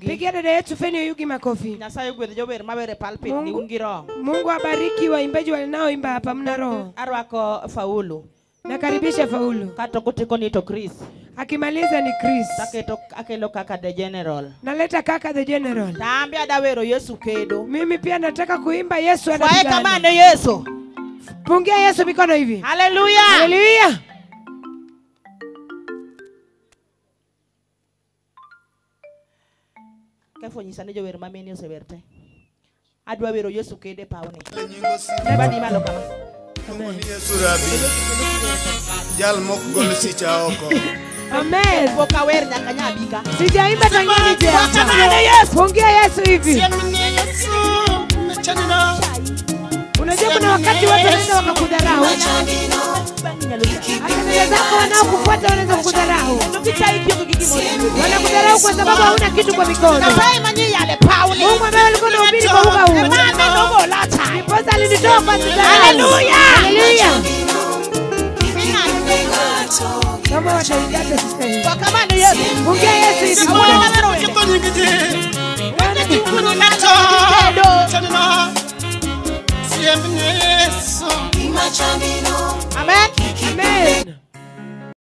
Pigia dada yetu Feni Oyugi makofi. Mungu, Mungu abariki waimbaji wanaoimba hapa, mna roho. Arwako Faulu. Nakaribisha Faulu. Katokutiko nito Chris. Akimaliza ni Chris. Taketo akelo kaka the general. Naleta kaka the general. Taambia dawero Yesu kedo. Mimi pia nataka kuimba Yesu anapigana. Kama ni Yesu. Pungia Yesu mikono hivi. Haleluya. Haleluya. Kefo nyisa ne jower mameni osewerte. Adwa wero Yesu kede paone. Badi malo kama. Yesu rabi. Jal mok gol sicha oko. Amen. Boka wer nyaka nyabika. Sijaimba tangu nije hapa. Pungia Yesu hivi. Unajua kuna wakati watu wanaweza wakakudharau. Hata dada zako wanaokufuata wanaweza kukudharau. Wanakudharau kwa sababu hauna kitu kwa mikono. Mungu ambaye alikuwa anahubiri kwa lugha huu. Ndiposa alinitoa kwa dharau. Haleluya. Haleluya. Kama wataingia sasa hivi. Kama ni Yesu. Pungia Yesu hivi. Amen. Amen.